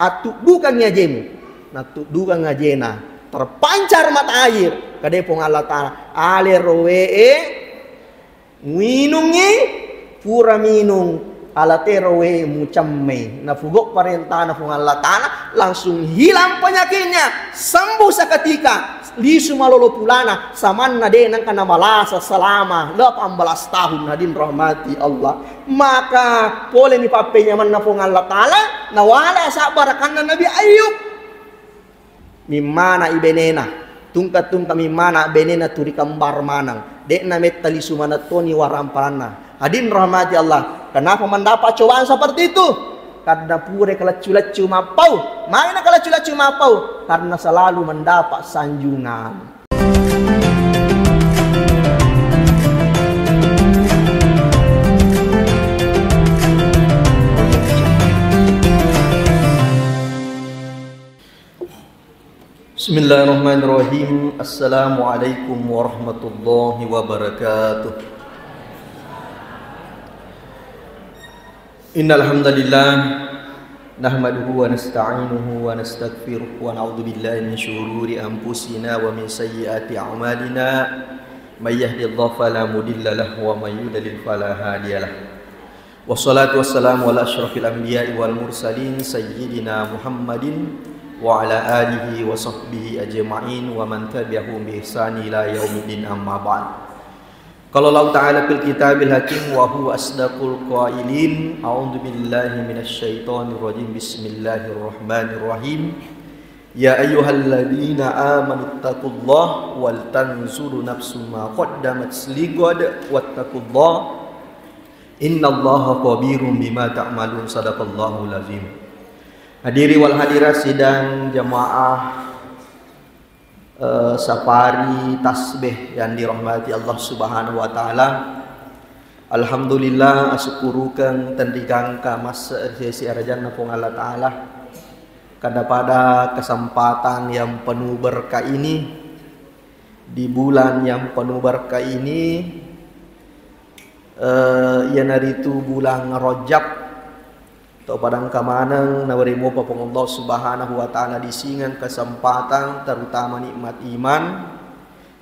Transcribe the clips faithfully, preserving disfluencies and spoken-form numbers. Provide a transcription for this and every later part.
Attuddukangngi ajemu. Nattuddukangngi ajena. Terpancar mata air. Kade Puang Allah Ta'ala, ale rowe'e muinungngi, pura minung, alate rowe'e mucemmei. Nafugau parentana Puang Allah Ta'ala, langsung hilang penyakitnya, sembuh seketika, lisu malolo pulana, samanna de nengka namalasa selama delapan belas tahun, hadirin rahmati Allah. Maka poleni pappenyamanna Puang Allah Ta'ala, nawala sabbarakanna Nabi Ayub. Mimmana ibenena, tungka-tungka mimmana benena turi kembar maneng. De'na metta lisu maneng toni waramparanna. Hadirin rahmati Allah, kenapa mendapat cobaan seperti itu? Karena pura kaleccu-leccu mappau. Magi nakaleccu-leccu mappau? Karena selalu mendapat sanjungan. Bismillahirrahmanirrahim. Assalamualaikum warahmatullahi wabarakatuh. Innal hamdalillah, nahmaduhu wa nasta'inuhu wa nastaghfiruh, wa na'udzu billahi min syururi anfusina wa min sayyiati a'malina. May yahdihillahu fala mudilla lahu wa may yudlil fala hadiya lahu. Wassalatu wassalamu ala asyrafil anbiya'i wal mursalin, sayyidina Muhammadin wa ala alihi wa sahbihi ajma'in wa man tabi'ahum bi ihsani ila yaumiddin, amma ba'd. Qala Allahu ta'ala fil kitabil hakim wa huwa asdaqul qailin. A'udzu billahi minasy syaithanir rajim. Bismillahirrahmanirrahim. Ya ayyuhalladzina amanu taqullaha wal tanzuru nafsum ma qaddamat lighad wattaqullaha innallaha khabirum bima ta'malun. Sadaqallahul azim. Hadiri wal hadirat sidang jamaah eh, safari tasbih yang dirahmati Allah Subhanahu wa Ta'ala. Alhamdulillah, asukkurukeng tenrigangka masse ri sesi arajanna Puang Allah Ta'ala. Karena pada kesempatan yang penuh berkah ini, di bulan yang penuh berkah ini, eh, iyanaritu bulan Rajab, Tau padangka maneng, naweri mopa Puang Allah Subhanahu wa Ta'ala disingeng kesempatan, terutama nikmat iman.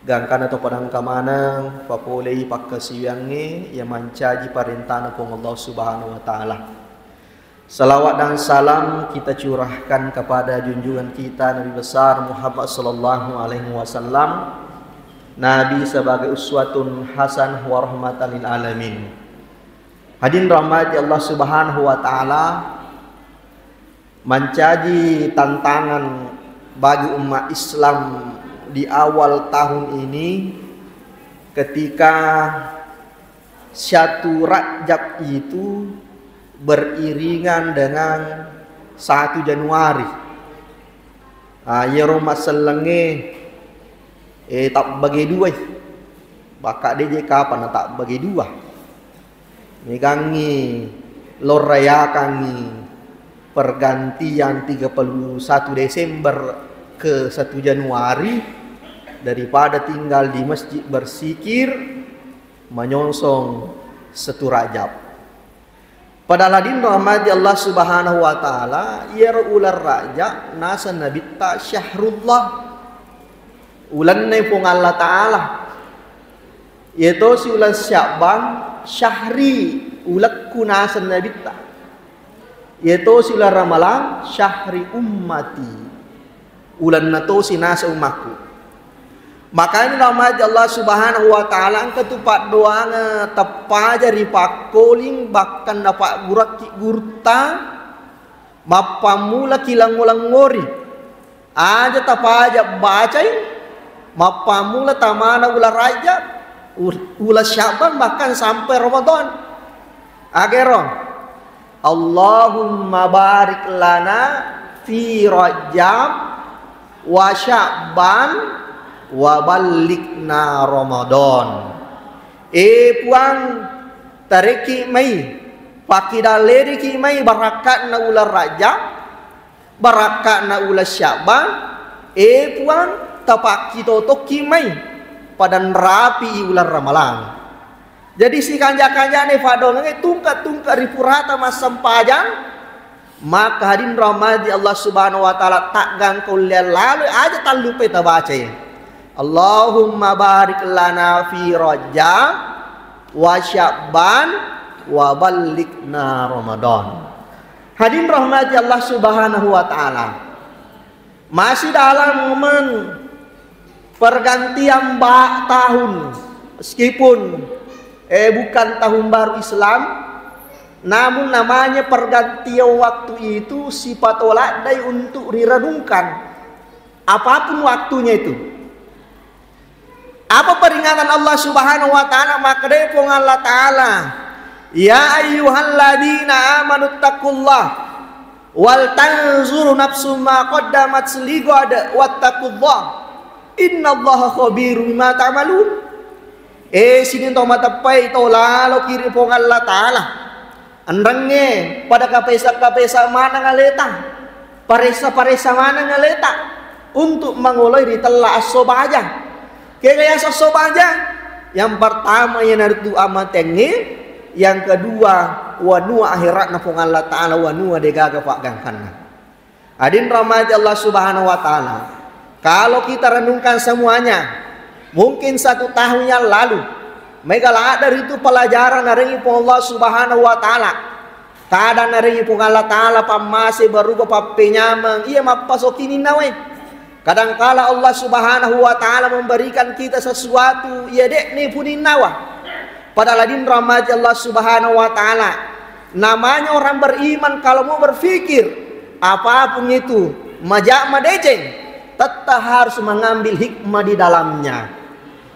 Gangkana tau padangka maneng, papolei pakkasiwiangnge, iya mancaji parentana Puang Allah Subhanahu wa Ta'ala. Salawat dan salam kita curahkan kepada junjungan kita Nabi besar Muhammad sallallahu alaihi wasallam, Nabi sebagai uswatun hasanah wa rahmatan lil alamin. Hadirin rahmati Allah Subhanahu wa Ta'ala, mancaji tantangan bagi umat Islam di awal tahun ini, ketika satu Rajab itu beriringan dengan satu Januari. Ah, iyaro massellengnge, eh, tabbage duai. Bakka deje kapang na tabbage dua. Megangngi lorrayakangngi pergantian tiga puluh satu Desember ke satu Januari, daripada tinggal di masjid bersikir, manyongsong satu Rajab. Padahal hadirin rahmati Allah Subhanahu wa Ta'ala, iyaro uleng Rajab naseng Nabitta syahrullah, ulenna Puang Allah Ta'ala. Iyatosi uleng Sya'ban, syahri, ulekku naseng Nabitta. Iyatosi uleng Ramalang, syahri ummati, ulenna tosi naseng ummakku. Makanya rahmati Allah Subhanahu wa Ta'ala, engka tu paddoangeng teppaja ri pakkoling, bahkan napaggurakki gurutta, mappammulaki lango-langori. Aja tapaja bacai, mappammula tamana uleng Rajab, ul-, uleng Sya'ban, bahkan sampai Ramadan. Agero, Allahumma barik lana fi Rajab wa Sya'ban wa ballighna Ramadan. Eh Puang, tareki mai, pakidalleriki mai barakkatna uleng Rajab, barakka'na uleng Sya'ban, eh Puang, tapakkitotokki mai, pada nrapi'i uleng Ramalang. Jadi, sikanja-kanjana paddoangengnge tungke-tungke ri purata massempajang, Maka hadirin rahmati Allah Subhanahu wa Ta'ala, taggang kulle lalo aja tallupai tabacai. Allahumma barik lana fi Rajab wa Sya'ban wa ballighna Ramadan. Hadirin rahmati Allah Subhanahu wa Ta'ala. Masih dalam momen pergantian ba-, tahun, meskipun, eh, bukan tahun baru Islam, namun namanya pergantian waktu itu sipatoladdai untuk direnungkan. Apapun waktunya itu. Apa peringatan Allah Subhanahu wa Ta'ala? Makkedai Puang Allah Ta'ala, "Ya ayyuhalladzina amanu taqullah wal tanzuru nafsum ma qaddamat lighad wattaqullah innallaha khabirum bima ta'malun." Eh, sining to mateppai, to laloki ri Puang Allah Ta'ala. Enrengnge pada kapesa-kapesa maneng aleta, paressa-paressa maneng aleta untuk mangoloi ritella esso baja. Kega yaseng esso baja? Yang pertama iyanaritu amatengnge, yang kedua wanua akhiratna Puang Allah Ta'ala, wanua degaga paggangkanna. Hadirin rahmati Allah Subhanahu wa Ta'ala. Kalau kita renungkan semuanya, mungkin satu tahun yang lalu, mega ladde ritu pelajaran narengi Puang Allah Subhanahu wa Ta'ala. Kada narengi Puang Allah Ta'ala pammase berupa pappenyameng iya mappasoki ninnawe. Kadangkala Allah Subhanahu wa Ta'ala memberikan kita sesuatu iya de'ni puninnawa. Padahal hadirin rahmati Allah Subhanahu wa Ta'ala, namanya orang beriman kalau mau berpikir apapun itu, maja madeceng, tetap harus mengambil hikmah di dalamnya.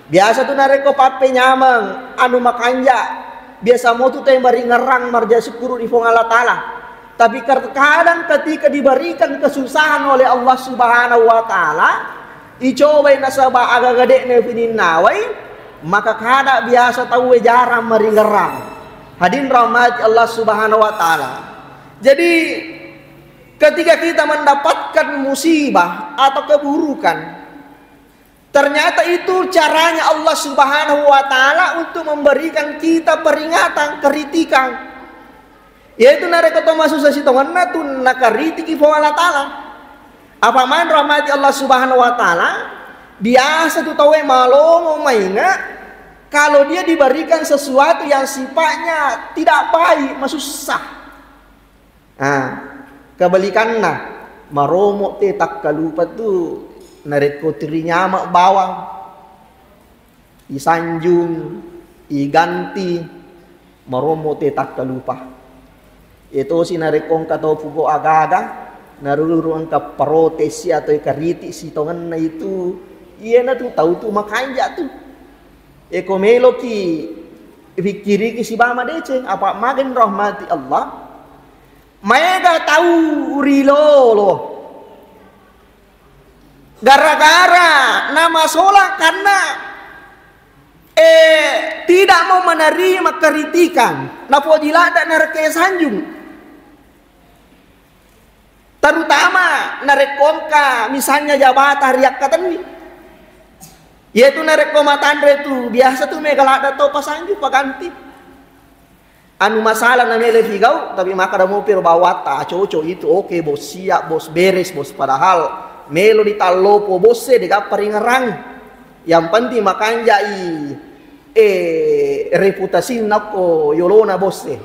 Biasa tu narekko pappenyameng anu makanja, biasa motu te maringerrang marja sukkuru di Puang Allah Ta'ala. Tapi terkadang ketika diberikan kesusahan oleh Allah Subhanahu wa Ta'ala, icobai nasaba aga-aga de'na pininnawai, maka kada biasa tauwe jarang maringerrang. Hadirin rahmati Allah Subhanahu wa Ta'ala. Jadi, ketika kita mendapatkan musibah atau keburukan, ternyata itu caranya Allah Subhanahu wa Ta'ala untuk memberikan kita peringatan, kritikan. Yaitu narekko to masussa sitongenna tu nakaritiki Puang Allah Ta'ala. Apa maneng rahmati Allah Subhanahu wa Ta'ala, biasa tu tauwe malomo mainga kalau dia diberikan sesuatu yang sifatnya tidak baik, masussa. Ah, kebalikanna, maromo te takkalupa tu narekko tirinyama bawang. Isanjung, iganti, maromo te takkalupa. Etosi narekko engka tau pugo aga-aga, naruru engka protes atau ikaritik sitongenna itu, iyanatu tau tu makanja tu. Eko meloki pikkiriki sibawa madeceng, apa magen rahmati Allah, maega tau rilolo. Gara-gara namasolang karena, eh, tidak mau menerima kritikan, napoji ladde narekko sanjung. Terutama narekko engka misalnya jabatan riakkatenni. Yaitu narekko matanre tu biasa tu mega ladde to pasanjung paganti. Anu masalah na melo pigau, tapi makkeda mopi ro bawatta, "Ah, cocok itu, oke, bos, siap, bos, beres, bos." Padahal melo ditallopo bosse, degappa ringerang. Yang penting makanjai, eh, reputasinna ko yolona bosse.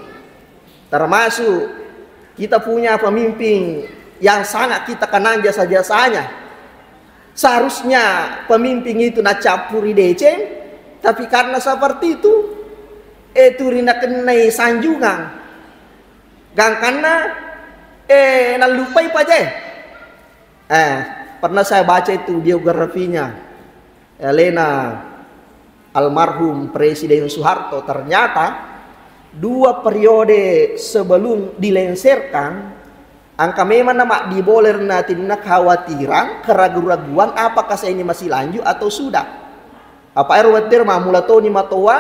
Termasuk kita punya pemimpin yang sangat kita kenang jasa-jasanya. Seharusnya pemimpin itu nacampuri deceng, tapi karena seperti itu, eh, turi nakennai sanjungang. Gangkanna, eh, nallupai pajae. Eh, pernah saya baca itu biografinya, eh, alena almarhum Presiden Soeharto. Ternyata dua periode sebelum dilengsarkan, engka memang namaddibolerna tinna kekhawatiran, keragu-raguan apakah saya ini masih lanjut atau sudah. Apa ero wettu ero mammula toni matoa,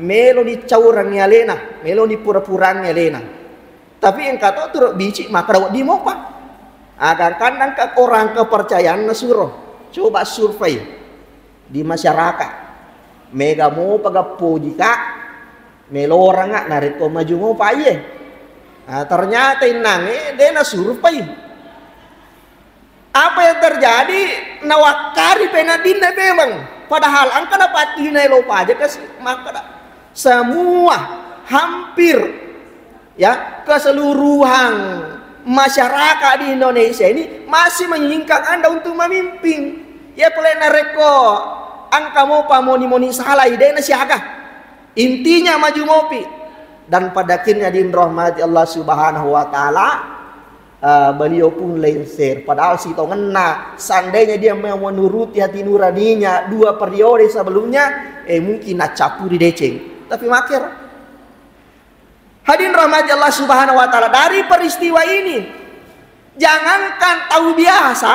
melo dicaurangngi alena, melo dipura-purangngi alena. Tapi engka to turo bicik makkeda wedding mopa. Agangkanna engka orang kepercayaanna suro. Coba survei di masyarakat. Mega mopa gappojika, meloranga narekko maju mopa iye. Nah, ternyata innangnge de' nasurvei. Apa yang terjadi? Nawakkari penadinna memang. Padahal engka napattuina elo paja kasi makkeda. Semua hampir, ya, keseluruhan masyarakat di Indonesia ini masih menginginkan Anda untuk memimpin. Ya, pole narekko engka mopa moni-moni salai, de' nasiaga. Intinya maju mopi. Dan pada akhirnya, hadirin rahmati Allah Subhanahu wa Ta'ala, eh, beliau pun lengser. Padahal sitongenna, seandainya dia mau menuruti hati nuraninya dua periode sebelumnya, eh, mungkin nacappuri deceng. Tapi makkero. Hadirin rahmati Allah Subhanahu wa Ta'ala, dari peristiwa ini, jangankan tau biasa,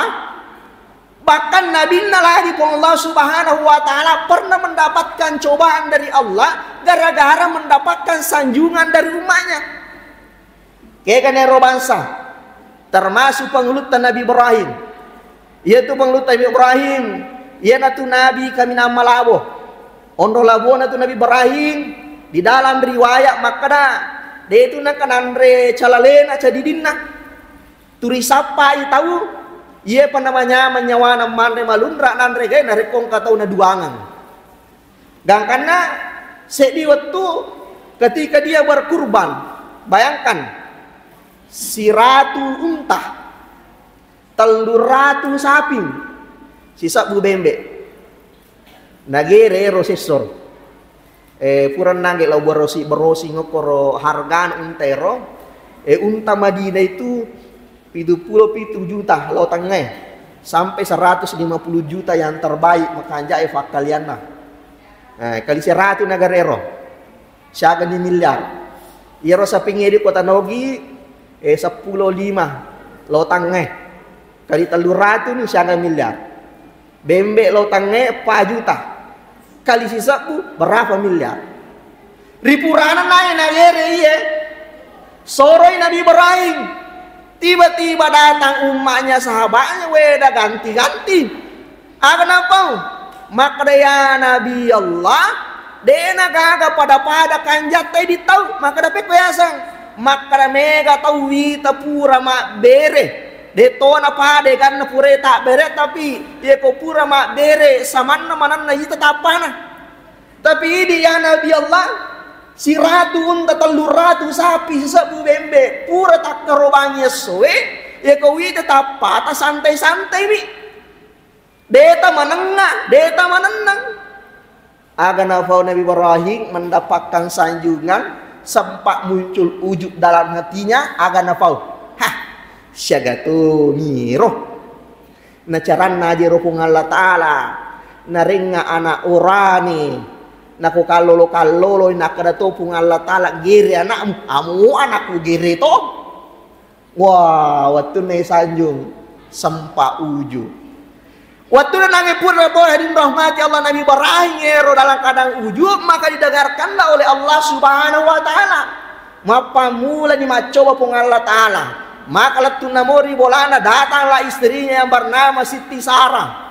bahkan nabinna lagi pun Allah Subhanahu wa Ta'ala pernah mendapatkan cobaan dari Allah gara-gara mendapatkan sanjungan dari umatnya. Kegana ero bangsa, termasuk pangulutta Nabi Ibrahim. Iyatu pangulutta Nabi Ibrahim, iyanatu nabi kaminang malabo. Onro labona tu Nabi Ibrahim, di dalam riwayat makkeda, de' tu nengka nanre calalena cadidinna. Turi sappai tau, iye pa namanyameng nyawana manre malunra nanre gae narekko engka tau naduangang. Gangkanna seddi wettu ketika dia berkurban, bayangkan, siratu unta, telluratu saping, sisebbu bembe. Nagere ero sessor. Eh, pura nangge lao berosi-, berosi ngokkoro hargana unta ero. Eh, unta Madinah itu pitu pulo pitu juta lao tengngae, sampai seratus lima puluh juta yang terbaik makanja'e fakkalianna. Eh, kali seratu nagara ero, siaga ni miliar. Iyaro sapingnge di kota Nogi, eh, seppulo lima lao tengngae, kali telluratu ni siaga miliar. Bembe lao tengngae pa juta. Kali sisebbu, berapa miliar? Ri purana nae nagere iye. Soroi Nabi Ibrahim. Tiba-tiba datang umma'nya, sahabatnya, weda ganti-ganti. Aga napau? Makkeda, "Ya Nabi Allah, de'na gaga pada-pada kanjatta idi tau." Makkeda, "Pekko yaseng?" Makkeda, "Mega tau wita pura mabbere. De' tona pada ganna pura tabbere, tapi yeko pura mabbere, samanna manenna ita tappana." Tapi idi, ya Nabi Allah, siratu unta, telluratu sapi, sisebbu bembe, pura takkarobangi essoe, yeko wita tappata santai-santaimi. Deta manengnga, deta manennang. Aga nafau Nabi Ibrahim mendapatkan sanjungan, sempat muncul ujub dalam hatinya, aga nafau. Hah, siaga to miro. Nacaranna aja ro Puang Allah Ta'ala, narengnga anak orane, nako kallolo-kallolo, nakkeda to Puang Allah Ta'ala, "Gere anakmu." "Amo anakku gere to?" Wah, wettunna isanjung, sempa uju. Wettunna nange pura bola, hadirin rahmati Allah, Nabi Ibrahim ero dalam keadaan uju, maka didengarkanlah oleh Allah Subhanahu wa Ta'ala. Mappammulani maccoba Puang Allah Ta'ala. Maka lettunna mori bolana, datanglah istrinya yang bernama Siti Sarah.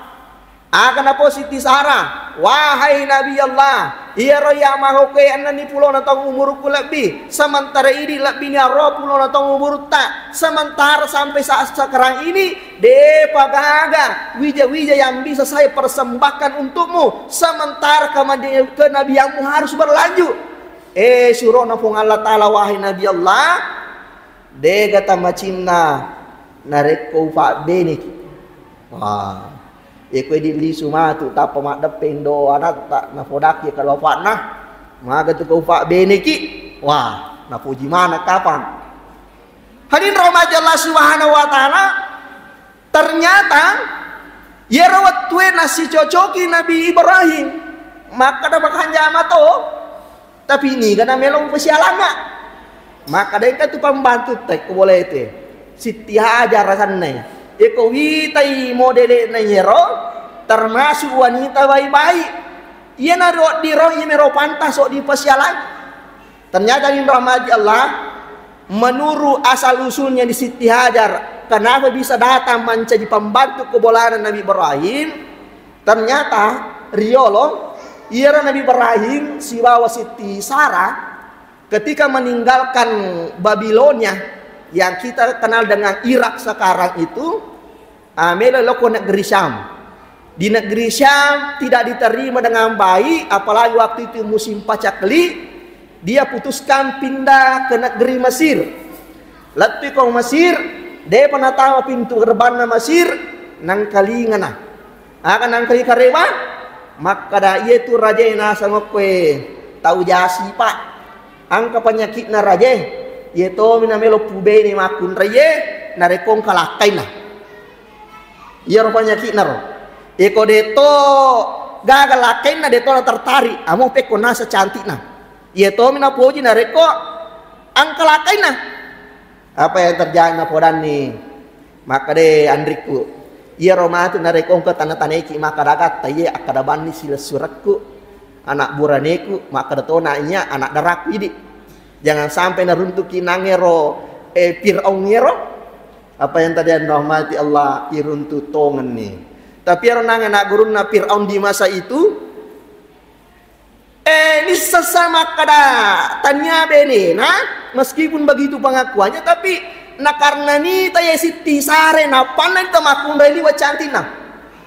Aga napo Siti Sarah, "Wahai Nabi Allah, iyaro iya mahoke ennenni pulona taung umurukku lebbi, sementara idi lebbini arua pulona taung umurutta, sementara sampai saat sekarang ini, depa gaga wija-wija yang bisa saya persembahkan untukmu, sementara kemadi-, kenabianmu harus berlanjut." Eh, surona Puang Allah Ta'ala, "Wahai Nabi Allah, dega tamacinna narekko ufabbeneki." Wah, iko idi lisu matu, tappa maddeppeng do anatta, napodakki kalau afa'na, "Maga tu ko ufabbeneki?" Wah, napuji maneng kapang. Hadirin rahmati Allah Subhanahu wa Ta'ala, ternyata iyaro wettue nasicocoki Nabi Ibrahim, makkeda, "Makanjama to." Tapi niga namelo upasialangnga. Maka dengka tu pambantu te ko bolete. Siti Hajar asenna. Eko witai modele'na yero, termasuk wanita baik-baik. Iyana ro diro, iya mero pantas so dipasialang. Ternyata, hadirin rahmati Allah, menurut asal usulnya di Siti Hajar, kenapa bisa datang menjadi pembantu kebolana Nabi Ibrahim? Ternyata riolo, iyaro Nabi Ibrahim sibawa Siti Sarah, Ketika meninggalkan Babilonia yang kita kenal dengan Irak sekarang itu, ah, melo loko negeri Syam. Di negeri Syam tidak diterima dengan baik, apalagi waktu itu musim pacakli, dia putuskan pindah ke negeri Mesir. Lettu ko Mesir, depa natama pintu gerbangna Mesir, nangkalingana. Aga nangkali karewa, makkada, "Iye tu rajae naseng okkoe tau jasi, Pak. Engka panyakitna rajae, iye tomi namelo pubene makkunraie, narekko engka lakkainna." Iyaro panyakitna ro. Eko deto gaga lakkainna, deto na tertarik, amo pekko nasa cantikna. Iye tomi napoji narekko engka lakkainna. Apa yang terjadi napodanni? Makkeda, "Anrikku, iyaro matu narekko engka tana-tanaiki makkada gatta, iye akkada banni silessurekku, anak buraneku, makkada tona iya anak daraku idi. Jangan sampai naruntuki nangero, eh, Fir'aun ero." Apa yang tadi rahmati Allah, iruntu tongenni. Tapi ero nange anak gurunna Fir'aun di masa itu, Eh, nissessa makkada tania benena, meskipun begitu pengakuannya, tapi nakarna nita ye Sitti Sare, nappanna nita makkunrai liwa cantikna.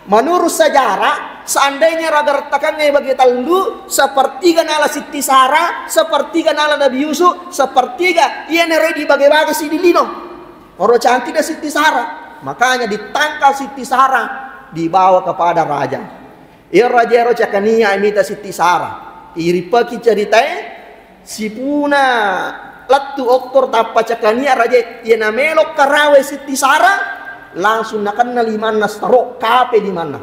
Menurut sejarah, seandainya raga rettakangnge bagi tellu, sepertiga nala Sitti Sara, sepertiga nala Nabi Yusuf, sepertiga iyanaro dibage-bage siddi lino. Oro cantikna Sitti Sara. Makanya ditangkap Sitti Sara, dibawa kepada raja. Iyaro raja ero cakania mita Sitti Sara. Iripaki ceritae, sipuna lettu okko tappa cakania raja, iya namelo karawe Sitti Sara, langsung nakenna limanna stroke, kape limanna.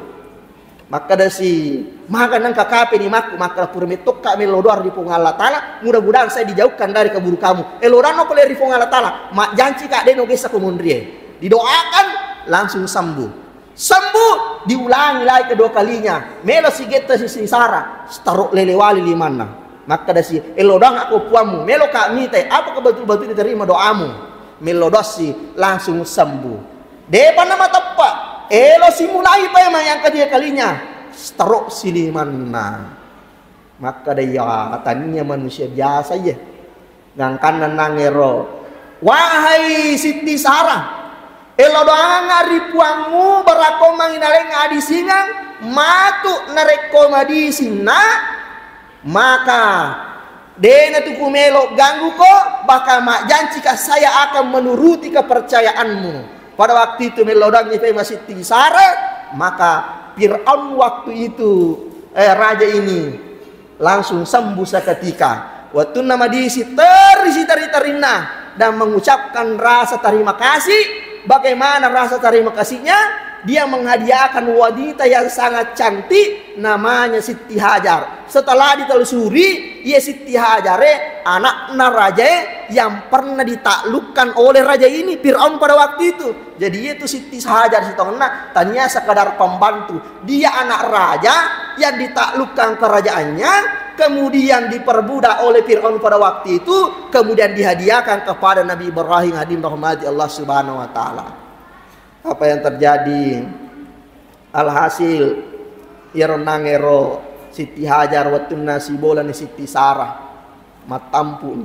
Makkadasi, "Maga nengka kape limakku?" Makkada, "Pura mettokka mello doa ri Puang Allah Taala, mudah-mudahan saya dijauhkan dari keburukanmu." Eh, lo danno pole ri Puang Allah Taala, majjanci ka deno gessa ko monrie. Didoakan, langsung sembuh. Sembuh, diulangi lagi kedua kalinya. Melo sigetta Sitti Sara, stroke lele wali limanna. Makkadasi, "Elo doang ako puammu, melo ka mitai, apakah betul-betul diterima doamu?" Melo doassi, langsung sembuh. Depa namateppa, elo simulai paimeng yang ketiga kalinya, stroke si limanna. Makkada, "Iya, tania manusia biasa iye." Gangkanna nangero, "Wahai Sitti Sara, elo doanga ri puammu, barakko manginaleng adisingeng, matu narekko madisinna, maka dena tu kumelo gangguko, bahkan majjancika saya akan menuruti kepercayaanmu." Pada waktu itu melo doangngi paimeng Sitti Sara, maka Fir'aun waktu itu, eh, raja ini langsung sembuh seketika. Wettunna madisi terisi teri-terinna dan mengucapkan rasa terima kasih. Bagaimana rasa terima kasihnya? Dia menghadiahkan wanita yang sangat cantik, namanya Siti Hajar. Setelah ditelusuri, iya Siti Hajar, eh, anakna raja, eh, yang pernah ditaklukkan oleh raja ini, Fir'aun pada waktu itu. Jadi, itu Siti Hajar sitongenna, tania sekadar pembantu. Dia anak raja yang ditaklukkan kerajaannya, kemudian diperbudak oleh Fir'aun pada waktu itu, kemudian dihadiahkan kepada Nabi Ibrahim, hadirin rahmati Allah Subhanahu wa Ta'ala. Apa yang terjadi? Alhasil, iyaro nangero Siti Hajar wettunna sibolani Siti Sarah, mattampu.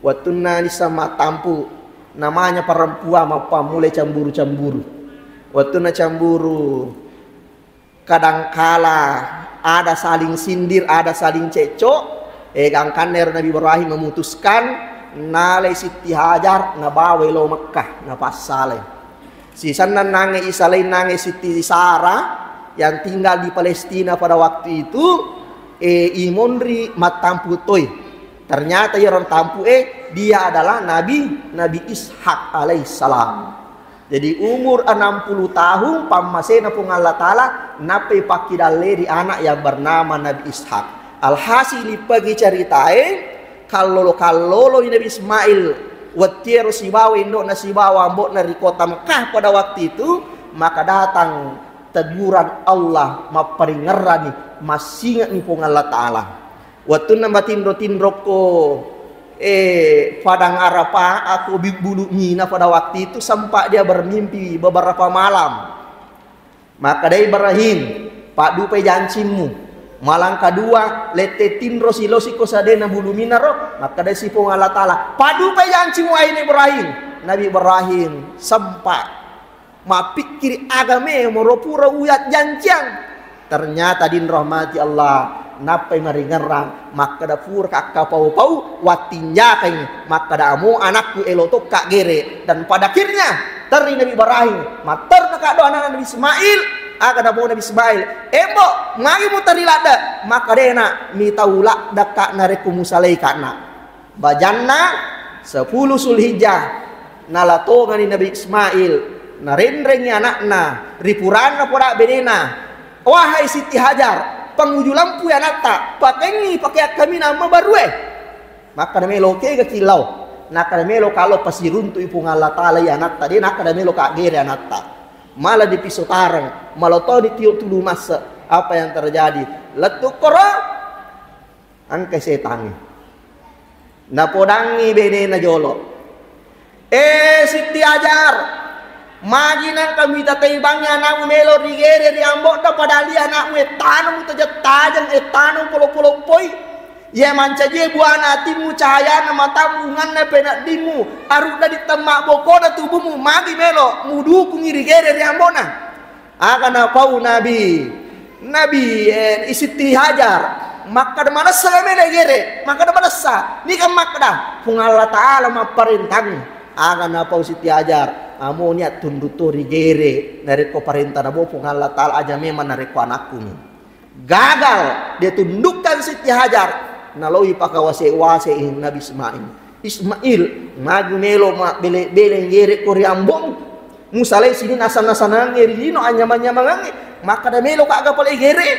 Wettunna nissa mattampu, namanya perempuan mappammulai cemburu-cemburu. Wettunna cemburu, kadangkala ada saling sindir, ada saling cekcok, eh, gangkanna ero Nabi Ibrahim memutuskan nalai Siti Hajar nabawai lao Mekkah, napassalai. Sisenna nange isalai nange Siti Sarah yang tinggal di Palestina pada waktu itu, eh, imonri mattampu toi. Ternyata iyaro tampu, eh, dia adalah Nabi, Nabi Ishak alaihissalam. Jadi, umur enam puluh tahun, pammasena Puang Allah Ta'ala, nappai pakkidalleri anak yang bernama Nabi Ishak. Alhasil, ipagi ceritae, kallolo-kallolo ni Nabi Ismail, wettiero sibawa indo'na sibawa ambo'na ri kota Mekah pada waktu itu, maka datang teguran Allah, mapparingerrani, massinge'ni Puang Allah Ta'ala. Wettunna matinro-tinrokko, eh, Padang Arafah, ako Bulu Mina pada waktu itu, sempat dia bermimpi beberapa malam. Makkeda Ibrahim, "Paddupai jancimmu. Malangka dua, lette tinro silosi ko sadena bulu minaro, makkeda si Puang Allah Ta'ala, "Padupai jancimu, wahai Ibrahim." Nabi Ibrahim sempa mappikkiri, "Aga memoro pura uya janciang?" Ternyata, hadirin rahmati Allah, nappai maringerrang, makkeda, "Pura ka akkapau-pau, wattinjakai." Makkeda, "Amo anakku, elo tokka gere." Dan pada akhirnya, terri Nabi Ibrahim, matterna kaddo anakna Nabi Ismail. Aga napau Nabi Ismail, "Embo, magi muterri ladde?" Makkedana, "Mitau ladde ka narekko musalai ka na." Bajanna sepuluh Zulhijjah, nalatongani Nabi Ismail, narenrengi anakna ri puranna poda benena, "Wahai Siti Hajar, panguju lampui anatta, pakengngi pakeang kaminang mabarue." Makkeda melo, "Kega killau?" Nakkeda melo, "Kalau pasiruntui Puang Allah Ta'ala i anatta, de nakkeda melo ka gere anatta." Malah dipiso tareng, malah toni tio tulu masse. Apa yang terjadi? Lettu koro, engkai setangnge. Napodangngi benena jolo, "Eh, Siti Hajar, magi nangka mita taibangngi anakmu melo rigere ri ambo'na, padahal iya anakmu ettanamu tajeng-tajeng, ettanamu poloppo-loppoi. Iya mancajie buana atimmu, cahayana matamu, unganna peneddimmu, arudda dittemma bokona tubuhmu, magi melo mudukungi rigere ri ambo'na?" Aga napau Nabi, Nabi, eh, Siti Hajar, makkeda manessa ga melo gere, makkeda manessa, niga makkeda, Puang Allah Ta'ala mapparentangngi. Aga napau Siti Hajar, "Amo nia tundu to rigere, narekko parentana bo Puang Allah Ta'ala, aja memang narekko anakku mi." Gagal, dia tundukkan Siti Hajar, naloi pakawase-wase Nabi Ismail. "Ismail, magi melo mabbele-beleng gere ko ri ambo'mu? Musalai sining nasang-nasangangnge ri lino, anyamang-nyamangangnge. Makkeda melo ka aga pale gere?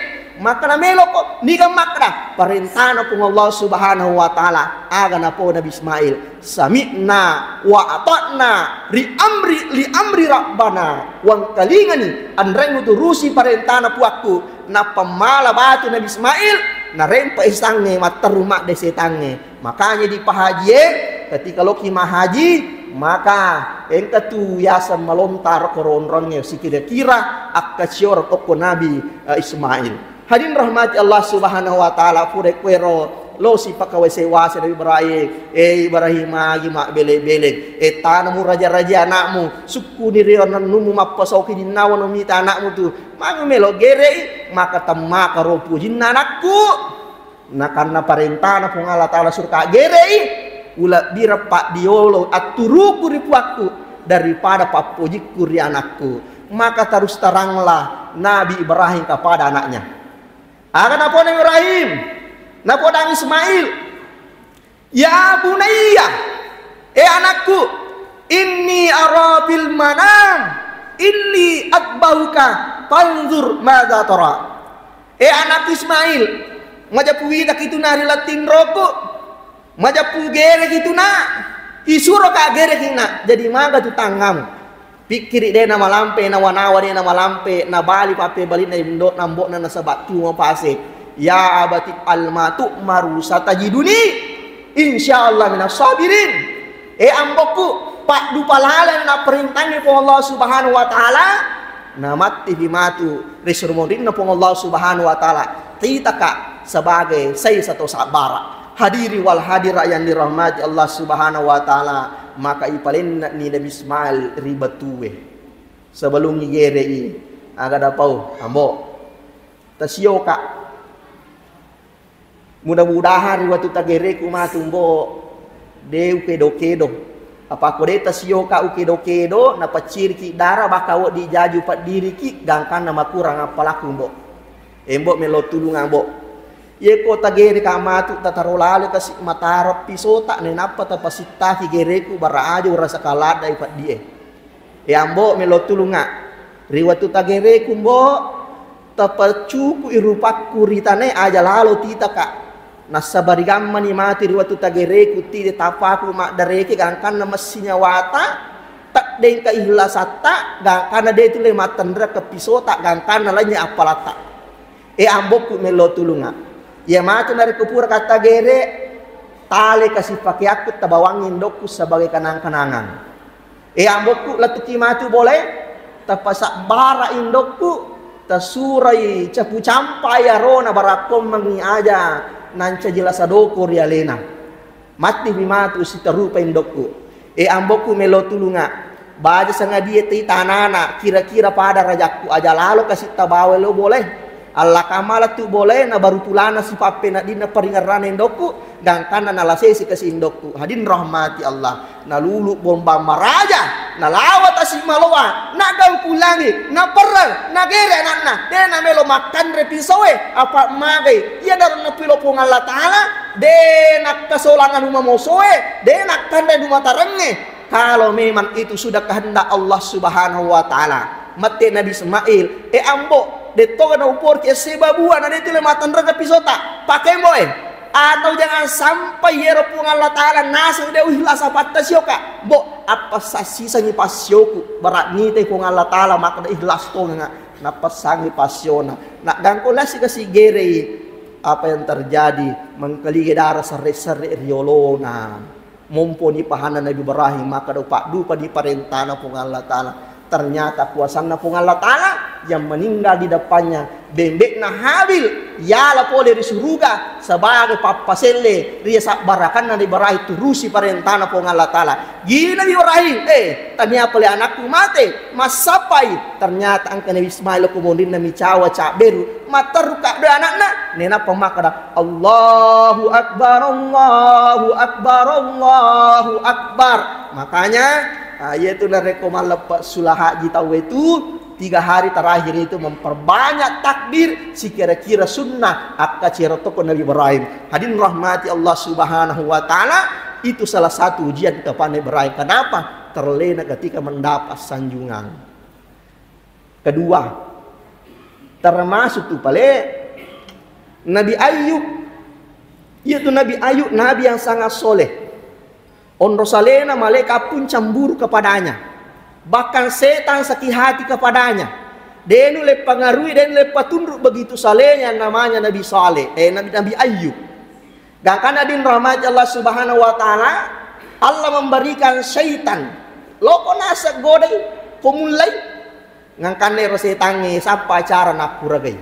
Makkeda melo ko, niga makkeda?" Parentana Puang Allah Subhanahu wa Ta'ala. Aga napau Nabi Ismail, "Sami'na wa ata'na, ri amri, li amri Rabbana." Wangkalingani, anreng uturusi parentana Puakku. Nappa mala batu Nabi Ismail, narempa isangnge, matteru madde setangnge. Makanya di pahajie, ketika loki mahaji, maka engka tu yaseng malontar ko ronrongnge, sikira-kira akkasioreng okko Nabi, eh, Ismail. Hadirin rahmati Allah Subhanahu wa Ta'ala, pura kuero losi pakawase-wase Nabi Ibrahim, "Eh, Ibrahim, magi mabbele-beleng? Eh, tanamu raja-raja anakmu, sukkuni ri nannummu, mappasoki jinnawa no mita anakmu tu. Magi melo gerei? Maka temmaka ro pujinna anakku." Nakanna parentana Puang Allah Ta'ala suruh ka gerei, ulebbireng paddiolo atturuku ri Puakku daripada pappojikku ri anakku. Maka terus teranglah Nabi Ibrahim kepada anaknya. Aga napau Nabi Ibrahim? Napodang Ismail, "Ya bunayya, eh anakku, inni ara fil manam, inni adbahuka, fanzur madza tara." Eh anakku Ismail, majeppu witaki tu na ri lattinroku, majeppu gereki tu na, isuroka gereki na, jadi maga tu tangngamu. Pikkiri, de namalampe, nawa-nawa de namalampe, nabali pappebalinna indo'na ambo'na nasaba tu mapase. "Ya abati alma tu'maru satajiduni insyaallah minas sabirin." Eh ambokku, paddupa laleng napparentangngi Puang Allah Subhanahu wa Ta'ala, namattipi matu ri surumonrinna Puang Allah Subhanahu wa Ta'ala, titaka sebagai saisato sabbara. Hadiri wal hadira yang dirahmati Allah Subhanahu wa Ta'ala, maka ipalennani Nabi Ismail ri batue. Sebelum igerei, aga dapau, ambo, tasioka. Mudah-mudahan ri wettu tagereku matu, mbo, de ukedo-kedo. Apa ko de tasioka ukedo-kedo, napacciriki dara, baka wedding jaju paddiriki, gangkanna makurang appalaku, mbo. Eh, mbo, melo tulungang, mbo. Yeko tagereka matu, tataro lale kasi matareppi sota, nenappa tapasittaki gereku, bara aja urasa kaladdai paddie. Eh, ambo, melo tulunga. Ri wettu tagereku, mbo, tapaccuku'i rupakku ri tanae, aja lalo titaka. Nassabari gammani mati ri wettu tagereku, tide tapaku maddareke, gangkanna messi nyawata, teddengka ihlasatta, gangkanna de tulle mattenre kepisota, gangkanna lanye appalatta. Eh, ambokku, melo tulunga. Iya matu narekko pura katta gere, tale kasi pakeakku, tabawangngi indokku sebagai kenang-kenangan. Eh, ambokku, lettuki matu bolae, tapasabbara indokku, Tasurai capu campai arona barakkommengngi aja nancaji lasa doko ri alena. Mattiwi matu sitarupa indokku. E ambokku melo tulunga. Baja sangadie tei tanana kira-kira pada rajakku aja lalo kasitta bawa lo boleh. Alla kamala tu boleh na baru tulana sipappeneddinna paringerrana indokku. Gangkanna nalasesi kasi indokku. Hadin rahmati Allah. Nalulu bombang maraja, nalawa tasi maloa, nagangkulangi, naperreng, nagere anakna, de namelo makkanre pisoe, apa magai, iya daro napilo Puang Allah Ta'ala, de nakkasolang anu mamosoe, de nakkanre anu matarengnge, kalau memang itu sudah kehendak Allah Subhanahu wa Ta'ala. Mette Nabi Ismail, e ambo, de toga na uporki esse babua, na de tule matanrega pisota, pake mboe. Atau jangan sampai yero Puang Allah Ta'ala naseng de ikhlas apa tassioka. Bo, apa sassisangi passioku. Barak nite Puang Allah Ta'ala makkeda ikhlas tongenga. Napassangi passiona. Nak gangko lasi kasi gerei. Apa yang terjadi? Mengkelingi darah serre-serre riolona. Momponi pahanna Nabi Ibrahim, maka do paddupa di parentana Puang Allah Ta'ala. Ternyata kuasanna Puang Allah Ta'ala yang meninggal di depannya, bembekna Habil, yala pole ri suruga sebagai pappaselle ri sabbarakanna Nabi Ibrahim turusi parentana Puang Allah Ta'ala. Gili Nabi Ibrahim, eh, tania pole anakku mate, massapai. Ternyata engka Nabi Ismail ko monrinna micawa cabberu, matterruka dua anakna, nenappa makkeda, "Allahu Akbar, Allahu Akbar, Allahu Akbar." Makanya, ah, yaitu narekko malleppe sula haji tauwe tu, tiga hari terakhir itu memperbanyak takbir, sikira-kira sunnah, akka cero toko Nabi Ibrahim. Hadirin rahmati Allah Subhanahu wa Ta'ala, itu salah satu ujian kepada Ibrahim. Kenapa? Terlena ketika mendapat sanjungan. Kedua, termasuk tu pale Nabi Ayub. Iya tu Nabi Ayub, nabi yang sangat soleh. Onro salena malaikat pun cemburu kepadanya. Bahkan setan sakit hati kepadanya. Denu le pengaruhi, denu le patunru begitu salehnya namanya Nabi Saleh, eh, Nabi, Nabi Ayub. Gangkanna din rahmati Allah Subhanahu wa Ta'ala, Allah memberikan syaitan. Loko naseng godai, ko mullai. Ngangkanna ero setangnge sappa cara nakkuragai.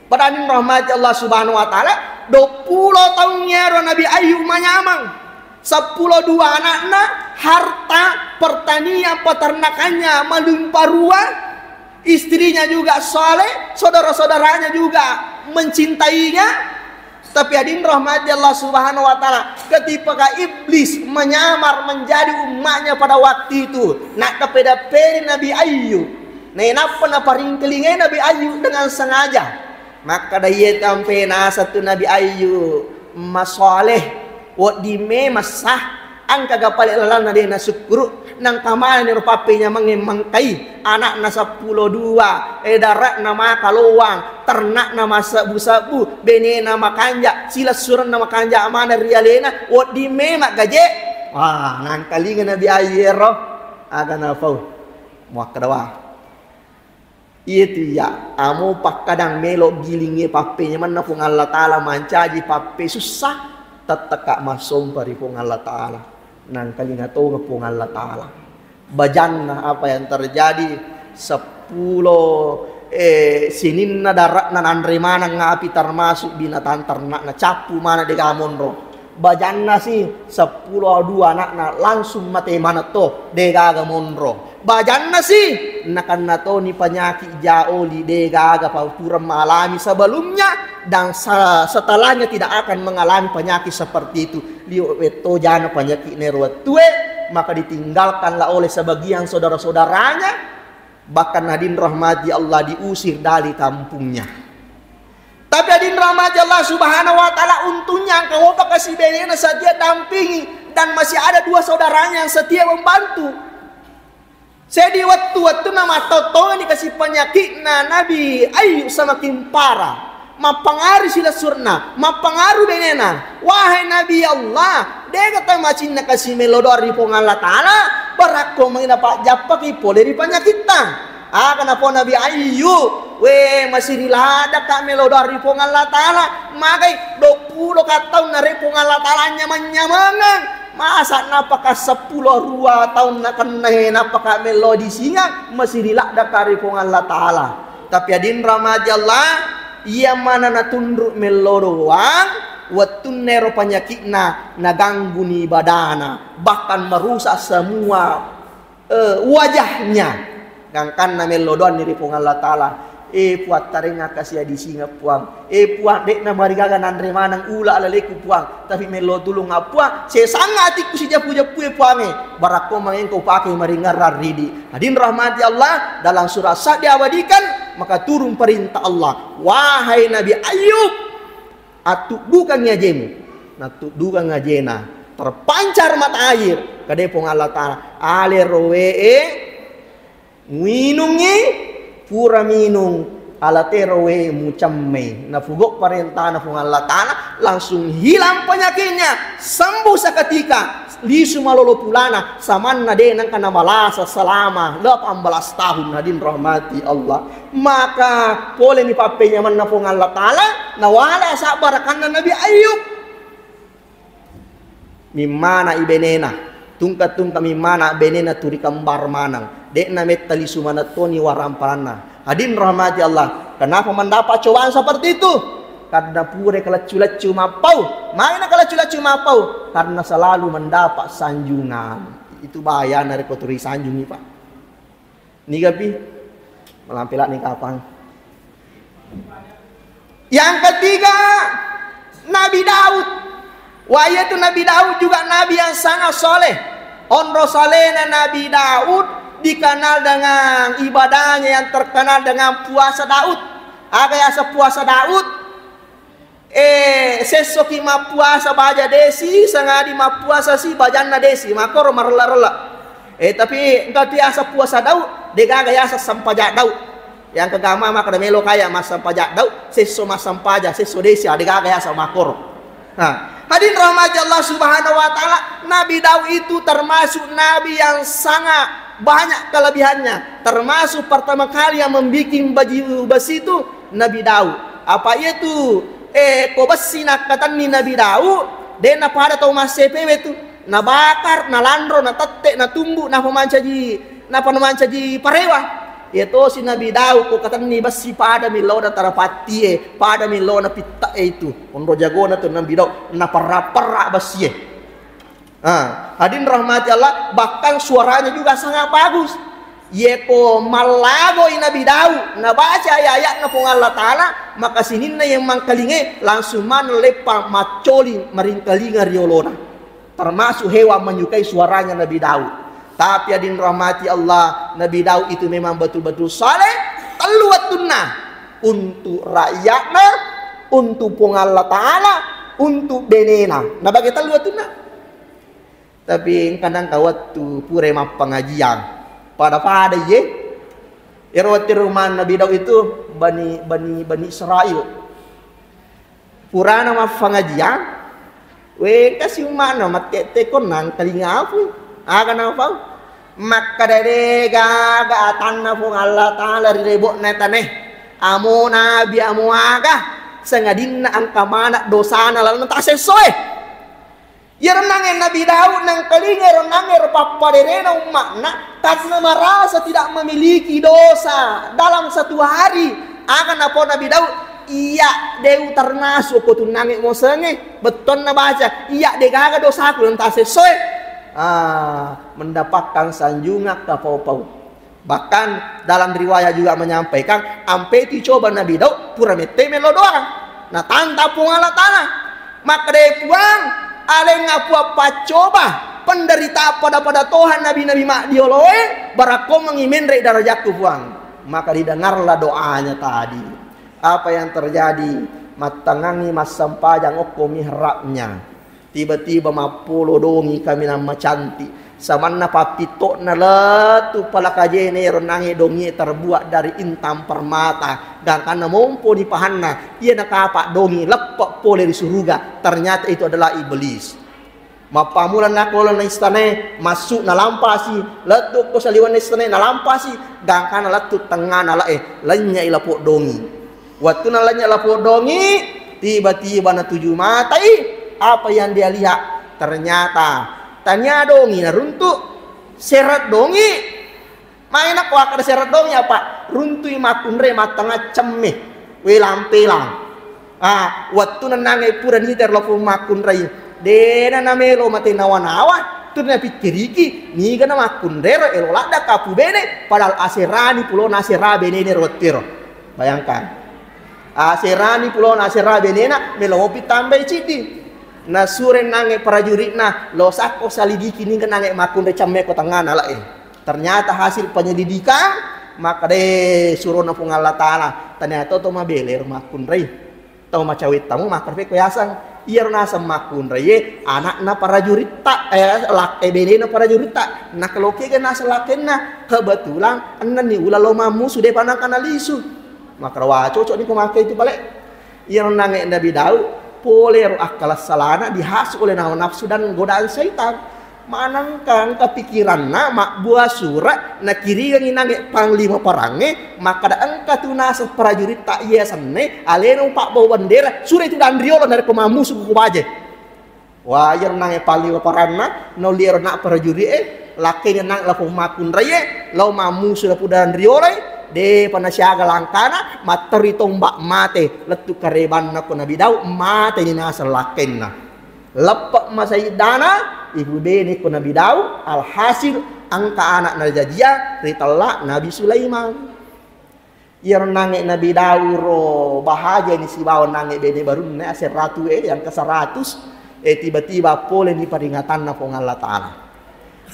Pada din rahmati Allah Subhanahu wa Ta'ala, dua puluh taung ero Nabi Ayub manyameng. Seppulo dua anakna, harta, pertanian, peternakannya melimpah ruah. Istrinya juga saleh, saudara-saudaranya juga mencintainya. Tapi hadirin rahmati Allah Subhanahu wa Ta'ala, ketika iblis menyamar menjadi umatnya pada waktu itu, nak kepeda-peda Nabi Ayub. Nainappa naparingkelingai Nabi Ayub dengan sengaja. Makkeda iye tampe naseng tu Nabi Ayub, masaleh, wedding memang sah, engkaga pale lalanna de nasukkuru, nangka maneng ro pappenyamengnge mangkai, anakna seppulo dua, eh, dare'na makalowang, ternakna massebbu-sebbu, benena makanja, silessurenna makanja maneng ri alena, wedding memang gaje. Wah, nangkalinga Nabi Ayub ero, aga napau. Muakkeda wa. Iyatu iya, amo pakkadang melo gilingnge pappenyamenna Puang Allah Ta'ala mancaji pappesussa, tettekka massompa ri Puang Allah Ta'ala. Nangkalinga tonga Puang Allah Ta'ala. Bajanna apa yang terjadi, seppulo, eh, sininna dare'na nanre maneng api, termasuk binatang ternakna, cappu maneng degaga monro. Bajanna si seppulo dua anakna langsung mate maneng to, degaga monro. Bajanna si nakenna toni penyakit ja oli, degaga pa pura mengalami sebelumnya dan se-, setelahnya tidak akan mengalami penyakit seperti itu. Liwe' wetto jana penyakit nero wettue, maka ditinggalkanlah oleh sebagian saudara-saudaranya. Bahkan hadirin rahmati Allah diusir dari kampungnya. Tapi hadirin rahmati Allah Subhanahu wa Ta'ala, untungnya engka mopa kasi benena setia dampingi dan masih ada dua saudaranya yang setia membantu. Sedi wettu-wettunna mattottongenni kasi penyakitna Nabi Ayub semakin parah. Mappengaruh silessurna, mappengaruh benena. Wahai Nabi Allah, dega tau macinna kasi melo doa ri Puang Allah Ta'ala, barakko magi napajjappaki pole ri penyakitta. Aga napau Nabi Ayub, we, masiri laddaka melo doa ri Puang Allah Ta'ala, magai dua puluh ka taunna ri Puang Allah Ta'ala nyameng-nyamengeng. Masa napaka seppulo rua taung nakennae napaka melo disingang, masiri laddaka ri Puang Allah Ta'ala. Tapi adinrahmati Allah, iya mana natunru mello doang, wettunna ero panyakitna nagangguni ibadana, bahkan merusak semua, eh, wajahnya. Gangkanna mello doanni ri Puang Allah Ta'ala. Eh, Puang, tarengaka siadisingeng, Puang. Eh, Puang, de'na marigaga nanre maneng ula alaleku, Puang. Tapi mello tulung, ah, Puang. Sesangnga atikku sijapu-japue, Puange. Barakko mangengko pake maringerrang ridi. Hadirin rahmati Allah, dalam surah Sad diabadikan, maka turun perintah Allah. Wahai Nabi Ayub, attuddukangngi ajemu. Nattuddukangngi ajena. Terpancar mata air. Kade Puang Allah Ta'ala. Ale rowe'e, muinungngi, pura minung, alatero we mucemmei. Napugau parentana Puang Allah Ta'ala, langsung hilang penyakitnya, sembuh seketika, lisu malolo pulana, samanna de nengka namalasa selama delapan belas tahun, hadirin rahmati Allah. Maka pole mi pappenyamenna Puang Allah Ta'ala, nawala sabbarakanna Nabi Ayub. Mimmana ibenena, tungka-tungka mimmana benena turi kembar maneng. De'na metta lisu maneng toni waramparanna. Hadirin rahmati Allah, kenapa mendapat cobaan seperti itu? Karena pura kaleccu-leccu mappau. Maina kaleccu-leccu mappau? Karena selalu mendapat sanjungan. Itu bahayana rekko turi sanjungi, Pak. Nigapi? Malampe lani kapang. Yang ketiga, Nabi Daud. Wah, iya tu Nabi Daud juga nabi yang sangat soleh. Onro salena Nabi Daud dikenal dengan ibadahnya yang terkenal dengan puasa Daud. Aga yaseng puasa Daud? Eh, sessoki mappuasa baja desi, sangadi mappuasa si bajanna desi, makkoro marella-rella. Eh, tapi engka tu yaseng puasa Daud, degaga yaseng sempajang Daud. Yang kegama makkeda melo kaya massempajang Daud, sesso massempajang, sesso desi, ah, degaga yaseng makkoro. Nah, hadirin rahmati Allah Subhanahu wa Ta'ala, Nabi Daud itu termasuk nabi yang sangat banyak kelebihannya. Termasuk pertama kali yang membuat baju besi itu Nabi Daud. Apa iya tu, eh, ko bessi nakkatenni Nabi Daud, de napada tau massepewe tu. Nabakar, nalanro, natette, natumbu, napa mancaji, napa namancaji parewa. Iya tosi Nabi Daud ko katenni bessi pada milona tarapattie, pada milona pitta'e itu. Onro jagona tu Nabi Daud, naperra-perra bessie. Ah, hadirin rahmati Allah, bahkan suaranya juga sangat bagus. Yeko mallagoi Nabi Daud, nabaca ayat-ayatna Puang Allah Ta'ala, maka sininna yang mangkalinge langsung maneng leppa maccoli maringkalinga riolona. Termasuk hewan menyukai suaranya Nabi Daud. Tapi hadirin rahmati Allah, Nabi Daud itu memang betul-betul saleh. Tellu wettunna, untuk rakyatna, untuk Puang Allah Ta'ala, untuk benena. Nabage tellu wettunna. Tapi engka nangka wettu pura mappangajiang. Pada-pada iye. Ero wettu rumah Nabi Daud itu Bani, Bani, Bani Israel. Purana maffangajiang, wengkasi umma'na matte'te konnang talinga apui. Aga napau? Makkeda de gaga atanna Puang Allah Ta'ala ri lebo'na tanae. Amo nabi, amo aga, sangadinna engka maneng dosana lalenna tasessoe. Iyaro nangnge Nabi Daud nangkalinga ero nangnge ero pappaderena umma'na, karena merasa tidak memiliki dosa dalam satu hari. Aga napau Nabi Daud, "Iya, de' termasuk ko tunnangnge mosengnge." Bettuanna baca, "Iya, de' gaga dosaku nang tasessoe." Ah, mendapatkan sanjungan kapau-pau. Bahkan dalam riwayat juga menyampaikan, ampe tu coba Nabi Daud pura mette melo doang. Natantang Puang Allah Ta'ala. Makkeda, "Puang, alengnga Puang paccoba penderitaan pada-pada toha nabi-nabi maddioloe, barakko mengi menre darajakku, Puang." Maka didengarlah doanya tadi. Apa yang terjadi? Mattangangi massempajang okko mihrabnya. Tiba-tiba mappolo dongi kaminang macantik. Samanna pappitto'na lettu palakajene ero nangnge dongie terbuat dari intan permata. Gangkanna mompo ni pahanna, iya nakapa dongi leppe pole ri suruga. Ternyata itu adalah iblis. Mappamula nako lana istanae, massu nalampasi, lettu ko saliwenna istanae nalampasi, gangkanna lettu tengngana le'e, lennyai lapok dongi. Wettunna lennye lapok dongi, tiba-tiba natuju matai. Apa yang dia lihat? Ternyata tania dongi naruntuk, seret dongi, Maina ko akkada sereddong ya, Pak. Runtui makkunrai mattangaccemme. Welang-pelang. Ah, wettu nennangnge pura nitero lapong makkunrai. Dena namelo mate nawa-nawa, tu napikkiriki, niga na makkunrero elo ladda kapu bene, padahal aserani pulona asera benene ro wettero. Bayangkan. Aserani pulona asera benena, melo mopi tambai ciddi. Nasure nangnge prajuritna, lo sakko salidiki niga nangnge makkunrai cemme ko tengngana lae. Ternyata hasil penyelidikan, makkeda surona Puang Allah Ta'ala, ternyata to mabele ro makkunrai. Tau macawetta mu makkeda pekko yaseng. Iyaro naseng makkunraie anakna parajuritta, eh, lak-, eh, benena parajuritta. Nakelokiga naseng lakkenna, kebetulan ennenni uleng lo mammusu, depa nangka nalisu. Makkeda, "Wah, cocok ni ko makke itu pale." Iyaro nangnge Nabi Daud, pole ro akkalassalana dihasu oleh hawa nafsu dan godaan syaitan. Manengka engka pikiranna mabbua sura, nakirigengngi nangnge panglima perangnge, makkeda, "Engka tu naseng prajuritta iya senne, alena upabbau bendera, sure tu danriolo narekko mammusu ku baje." Wah, iyaro nangnge panglima peranna, naulli ero na prajuri'e, lakkena nang lapong makkunraie, lao mammusu lapong danrioloi, depa nasiaga langkana, matterri tombak mate, lettu karebanna ko Nabi Daud, mateni naseng lakkenna. Leppe' masaiddana, ibu bene ko Nabi Daud, alhasil engka anak najajia ritella Nabi Sulaiman. Iyaro nangnge Nabi Daud ro bahagia ni sibawa nangnge bene barunna, aseng ratu e, yang ke seratus, eh, tiba-tiba pole ni peringatanna Puang Allah Ta'ala.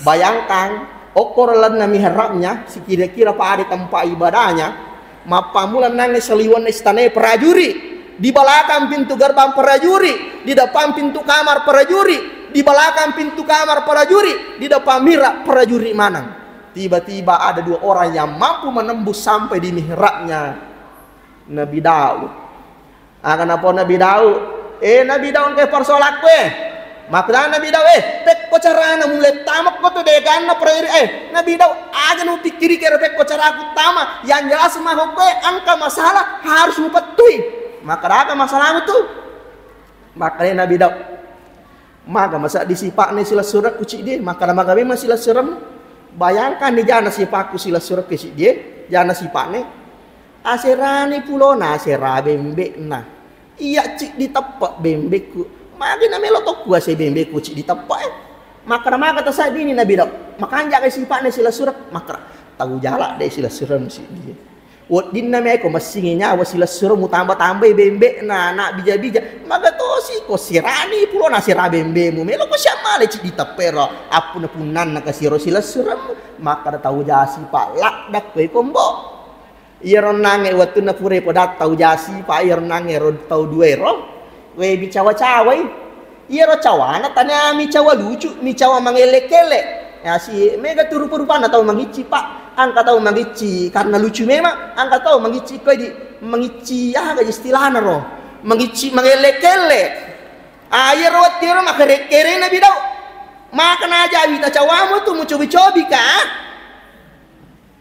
Bayangkan, okkoro lalenna mihrabnya, sikira-kira pada tempat ibadahnya, mappammula nangnge saliwenna istanae prajuri, di belakang pintu gerbang prajuri, di depan pintu kamar prajuri, di belakang pintu kamar prajuri, di depan mihrab prajuri maneng. Tiba-tiba ada dua orang yang mampu menembus sampai di mihrabnya Nabi Daud. Aga napau Nabi Daud, "Eh, Nabi Daud, engka persoalanku, eh." Makkeda Nabi Daud, "Eh, pekko carana mulai tamakko tu deganna periri, eh." Nabi Daud, "Aja nu pikkiriki ero pekko caraku tama. Yang jelas mako koe engka masalah harus mupettui." Makkeda, "Aga masalahmu tu?" Makkeda Nabi Daud, "Maga masa di sipa'ne silessurekku ciddi, makkeda maga memang silessuremmu. Bayangkan ni jana sipa'ku silessurekku ciddi, eh, jana sipa'ne. Aserani pulona asera bembe'na. Iya ciddi teppe' bembe'ku. Magi namelo tokku ase bembe'ku ciddi teppe', eh." Makkeda maga tasaddini Nabi Daud, "Makanja' ga sipa'ne silessurek?" Makkeda, "Tau jala' de' silessuremmu ciddi, eh." Weddinna meko messingi nyawa silessureng mutamba-tambai bembe'na, anak bija-bija. Maga tosi ko sirani pulona sira bembe'mu. Melo ko siammale ciddi teppe' ro. Appuna-punnanna kasiro silessuremmu. Makkeda tau jasi pa' ladda' koe kombo. Iyaro nangnge wettunna pura poda tau jasi pa' iyaro nangnge ro tau duae ro. We bicawa-cawai. Iyaro cawana tania micawa lucu, micawa mangelle-kelle. Ya, si mega tu rupa-rupanna tau mangicci, Pak. Engka tau mangicci karena lucu memang, engka tau mangicci koi di mangicci, aga istilahna ro? Mangicci mangelle-kelle. Ah, iyaro wettiro makere-kere Nabi Daud. Maka najawi ta cawamu tu mucobi-cobi ka.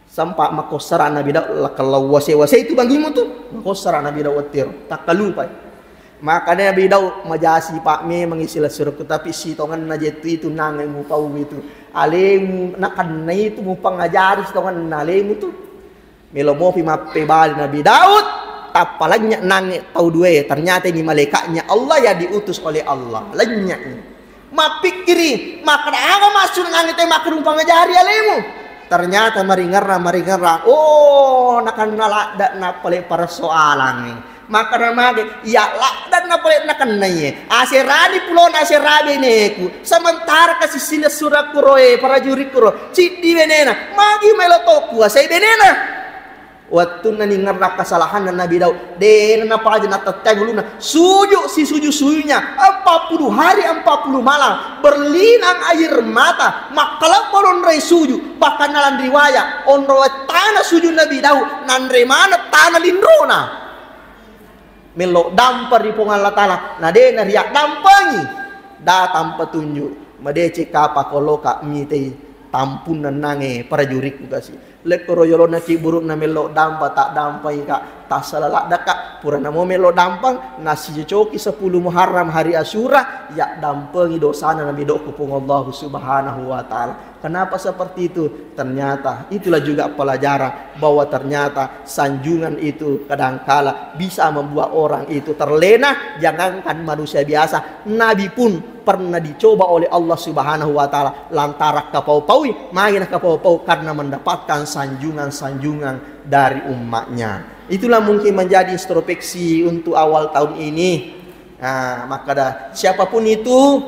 Sempa' makossara Nabi Daud, lakkallau wase-wase itu bangimu tu. Makossara Nabi Daud wettiro, takkalupai. Makanya Nabi Daud, "Majasi pa' memang silessurekku, tapi sitongenna jettu itu nangnge mupau itu. Alemu nakenna itu mupangajari sitongenna alemu tu." Melo mopi mappebali Nabi Daud, tappa lennye' nangnge tau duae. Ternyata ini malaikatnya Allah yang diutus oleh Allah. Lennye'. Mappikkiri, makkeda aga maksud nangnge te makkerumpang ajari alemu? Ternyata maringerrang, maringerrang. Oh, nakenna ladda' na pale persoalangnge. Makkeda mage, iya ladda' na pale nakennaie. Aserani pulona asera beneku. Sementara kasissile surakku roe, parajurikku ro. Ciddi benena. Magi melo to kuasai benena. Wettunna ningerrang kasalahanna Nabi Daud, de'na napaja natetteang ulunna. Sujud sisujud-sujudnya, empat puluh hari, empat puluh malam, berlinang air mata, makkalebbo lonroi sujud. Bahkan dalam riwayat, onroi tana sujud Nabi Daud, nanre maneng tana linrona. Mello dampeng ri Puang Allah Ta'ala, na de' nariaddampengi. Datang petunjuk, madeceng kapang ko loka' mitei tampunna nangnge parajurikku kasi. Lekkoro yolona kiburu'na mello dampeng, ta'dampengi ka', tassala ladda' ka', purana mo mello dampeng, nasicocoki sepuluh Muharram hari Asyura, yaddampengi dosana Nabi Daud ko Puang Allahu Subhanahu wa Ta'ala. Kenapa seperti itu? Ternyata itulah juga pelajaran bahwa ternyata sanjungan itu kadangkala bisa membuat orang itu terlena, jangankan manusia biasa. Nabi pun pernah dicoba oleh Allah Subhanahu wa Ta'ala lantaran kapau-paui, main kapau-pau karena mendapatkan sanjungan-sanjungan dari umatnya. Itulah mungkin menjadi introspeksi untuk awal tahun ini. Nah, makkeda siapapun itu,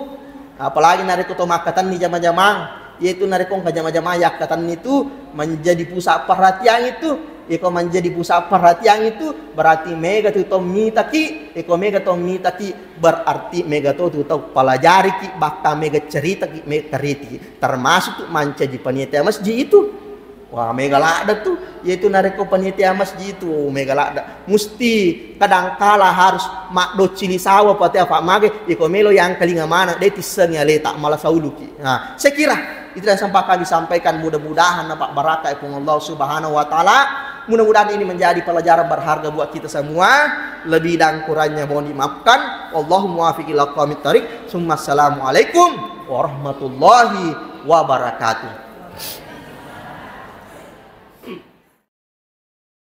apalagi narekko to makkatenni jama-jamang, yaitu narekko engka jama-jamang yakkatenni tu menjadi pusat perhatian itu, iko menjadi pusat perhatian itu berarti mega tu to mitaki, iko mega to mitaki berarti mega to tu tau pelajariki, bahkan mega ceritaki, mega karitiki, termasuk tu mancaji panitia masjid itu. Wah, mega ladde tu. Yaitu narekko panitia masjid itu, oh, mega ladde. Musti kadangkala harus maddoccili sawa pate apa mage, iko melo yang kalinga mana, de tissengi aleta, malah sauluki. Nah, saya kira itu yang sempat kami sampaikan. Mudah-mudahan dapat barakah Puang Allah Subhanahu wa Ta'ala. Mudah-mudahan ini menjadi pelajaran berharga buat kita semua. Lebih dan kurangnya mohon dimaafkan. Allahumma muwaffiq ila aqwamit thariq. Summa assalamualaikum warahmatullahi wabarakatuh.